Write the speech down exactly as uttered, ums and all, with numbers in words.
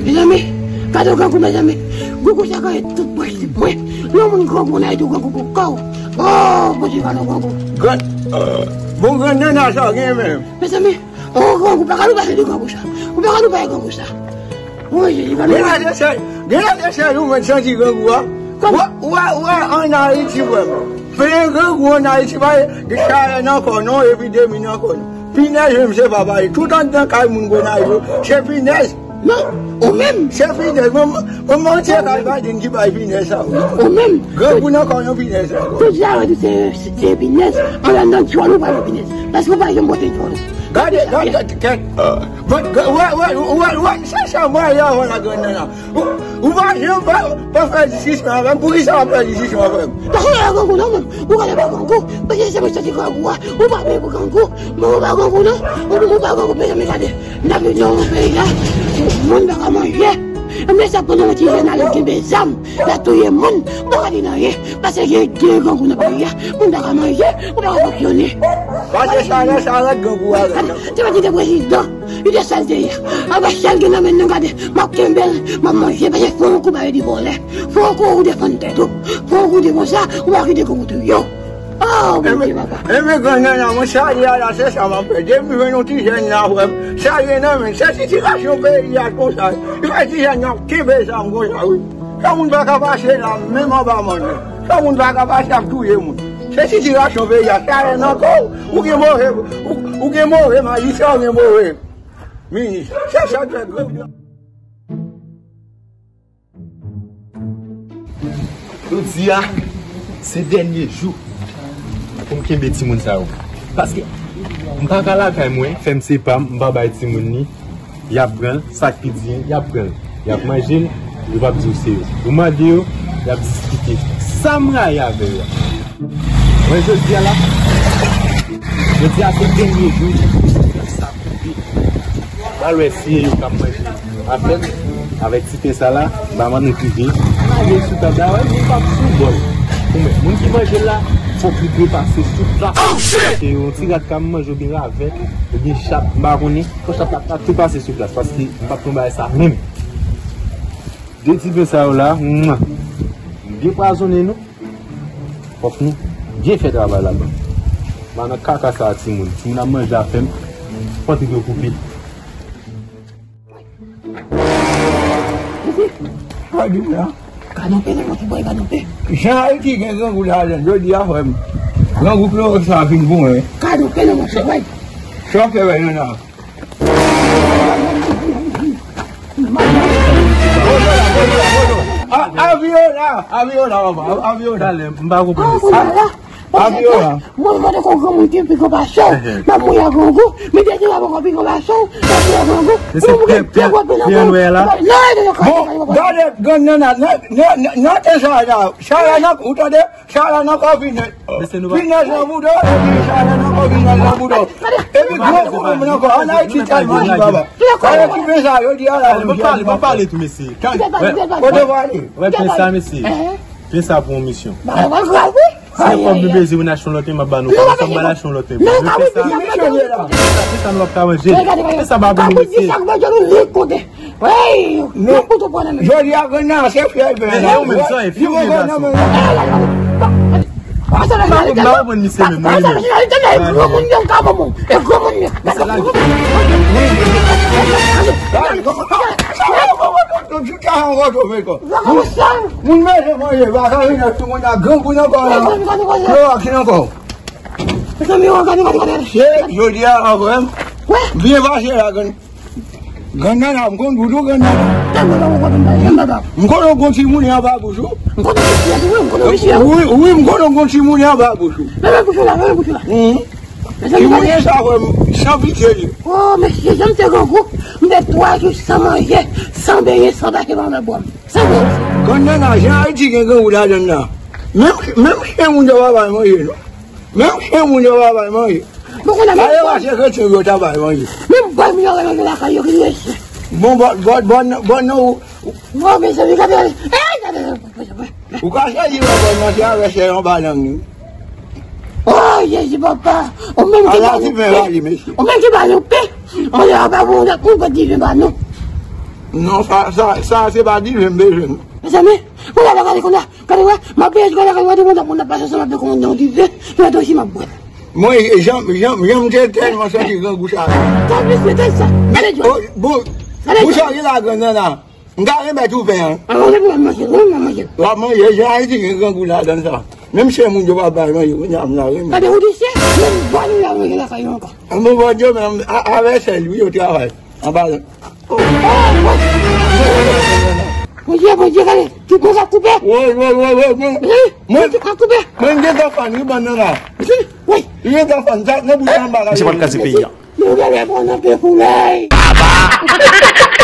Mezanmi, gade yon grangou, mezanmi. Grangou sa gaye tout prensip mwen. Lè yon moun grangou, nan tou grangou pou kò w. Oh, Bondye, gade yon grangou. Gran, bon, grannanna sa gen menm. Mezanmi, oh, grangou, pa ka nou pase de grangou sa. Ou pa ka nou pase grangou sa. Oh, Jezi, gade yon grangou. Gen la de sèl, gen la de sèl ou mèt santi grangou a. Kòman? Wè, wè, wè, ann Ayiti, frè m. Plen grangou ann Ayiti, pa gen chalè nan kò, non, epi demi nan kò, non. Pinèz menm se pa pale. Tout anndan kay moun Gonayiv yo, se pinèz. Non, ou menm. Se pinèz. Manman, manman, se kay Biden ki bay pinèz sa, wi. Ou menm. Grangou nan kò yon pinèz sa. Tout sa, se, se, se pinèz. An anndan tjòl ou pa gen pinèz. Paske ou pa janm bwote tjòl ou. Gade, gade, gade, gade. Wè, wè, wè, wè, wè, se sa mwen ye avan la grannanna. Ou, ou pa janm pa, pa fè diskisyon avè m. Poukisa w ap fè diskisyon avè m? Paske w pa grangou non, menm. Ou gade pa grangou. Paske se mwen santi grangou a. Ou pa byen pou grangou. Men ou pa grangou non. Ou, ou pa grangou, mezanmi, gade. N ap viv nan yon peyi la. Moun pa ka manje. Men sa pandan yon ti jèn ale kenbe zam. Y ap touye moun. Ou pa ka di nan anyen. Paske gen, gen grangou nan peyi a. Moun pa ka manje. Ou pa ka fonksyone. Paske sa la, sa rèd grangou a rèd. Se pa ti de prezidan. Li te sal te ye. Anba sal gen nan men nou gade. M ap kenbe l, m ap manje, paske fò yon kou ba yo di vòlè. Fò yon kou ou defann tèt ou. Fò yon kou di konsa, ou pa kite kou touye w. Oh, Bondye papa. Enben, grannanna, mwen sa ye a la, se sa m ap fè. Depi jwenn yon ti jèn la, frè m, sa ye nan men. Se sitiyasyon peyi a konsa. Li fè ti jèn yo ap kenbe zam konsa, wi. Sa moun pa ka pase la, menm anba mòn yo. Sa moun pa ka pase ap touye moun. Se sitiyasyon peyi a, sa ye nan kò w. Ou gen move, ou, ou gen move majistra, ou gen move minis. Se sa k fè grangou. Jodi a, se dènye jou pou m kenbe timoun sa yo. Paske m pa ka lakay mwen, fè m se pa m, m pa bay timoun li. Y ap pran l, sa k pi di, y ap pran l. Y ap manje l, yo p ap di w se yo. Ou mande yo, y ap diskite. Sa m rayi avè yo a. Mwen jodi a la, jodi a se dènye jou, sa koupe. M al wè si e yo k ap manje avè m, avèk ti pen sa la, m pa mande prive. Lage sou tab la, wè, li p ap sou bòl. Ou men, moun ki manje l la, fòk li trepase sou plas. Se yon ti rat ka manje oubyen ravèt, oubyen chat, m pa konnen. Fò chat la pa trepase sou plas, paske m p ap pran bagay sa menm. De ti pen sa yo la, mwa. M byen pwazonnen nou. Fòk nou byen fè travay ladan. Pa nan kaka sa a, timoun. Timoun ap manje afè m. Fò tèt yo koupe. Gade la. Gade yon pen nan mwen pou bwè, gade yon pen. Jan Ayiti gen grangou ladan l, jodi a, frè m. Grangou klowòks la vin bon, wi. Gade yon pen nan mwen pou bwè. Sa w fè wè nan la? A, Aviola, Aviola, papa, Aviola. Talè, m pa konprann mesye. Aviola. Mwen, mwen, mwen, granmoun ki pi gwo pase w. M ap mouri a grangou, men depi w ap ankò pi gwo pase w, m ap mouri a grangou. Mesye, pen, pen, pen an nwè la. Bon, gade, gade, nan, nan, nan, nan, nan, te sa la, sa la, nan, ou tande? Chalè nan kò pinèz. Mesye, nou pa... Pinèz nan bouda w, epi chalè nan kò pinèz nan bouda w. Epi gwo gwo moun ankò, ann Ayiti tèlman di baba. Kòman ti pen sa yo di a la, mwen pale, mwen pale tou, mesye. Kote w ale? Wè, pen sa, mesye. Pen sa pou yon misyon. Se kòb nou bezwen, nou achte yon lòt pen, m ap ba nou kòb, m ap achte yon lòt pen. Pen sa, pen sa nou ap ka manje. Pen sa pa pou nou, mesye. Wi, nou koute pran nan men. Jodi a, grann nan se fyèl pen la. E ou menm, sa e fyèl pen la. M pa konprann misye menm, non, li menm. E granmoun yo ka ban mwen. E granmoun yo. Tout sa an woto men kò. Moun manje manje, pa ka vin ak timoun ak grangou nan kò la. Yo, ki nan kò. Mezanmi, gade, gade, gade. Se jodi a, frè m. Byen pase la, grann. Grann nana, m konn bout ou, grann nana. M konnen w gon timoun anba bouch ou. M konnen w visye tou, wi, m konnen w visye. Wi, wi, m konnen w gon timoun anba bouch ou. Leve bouch ou la, leve bouch ou la. Timoun sa, frè m, san pitye li. O, mesye, jan m te grangou, m te twa jou san manje, san benyen, san pase pa nan bwam. San benyen. Grann nana, jan Ayiti gen grangou ladann nan. Menm, menm chen moun yo pa bay manje, non. Menm chen moun yo pa bay manje. Bon, kounye a, menm bòs, se kretyen yo ta bay manje. Menm bòs, moun yo rele lakay yo ki mesye. Bon, bòs, bòs, bòs, bòs, non, ou, ou, bon, mezanmi, gade, ey, gade, gade, gade. Ou ka chwazi wè bòs nan se avè sèl anba lang li. O, Jezi, papa. Ou menm ki ba nou pen. Ou menm ki ba nou pen. Ou menm ki ba nou pen. Ou pa bon, ou pa diven ba nou. Non, sa, sa, sa se pa diven m bezwen. Mezanmi, pou la bagay konn la, gade wè, m ap beye gade wè, tout moun ap pase ansanm avèk yon diven, tout moun si m ap bwè. Mwen, janm, janm, janm te tèlman santi grangou sa. Tanpri, se tèl sa. Gade, John. Oh, bon, gade, bon, John. Sa gen la grann nan la. M ta renmen tou pen an. A, manje pou mwen manje, non, mwen manje. W ap manje, jan Ayiti gen grangou ladan sa. Menm chen moun yo pa bay manje, kounye a m ta renmen. Gade, ou di se, menm bon nou la manje lakay yo ankò. Bon, bon, yo menm, a, avè sèl, wi, yo travay. Anba. Oh, oh, oh. Bondye, Bondye, gade, ti pon ka koupe. Woy, woy, woy, woy, mwen, mwen, mwen, ti ka koupe. Mwen, gen zanfan, wi, bannanna. Wi. Gen zanfan, sa, nan bouch anba la. Misye pa t ka se peyi a. Nou gade bon nan pe pou lèy. Papa.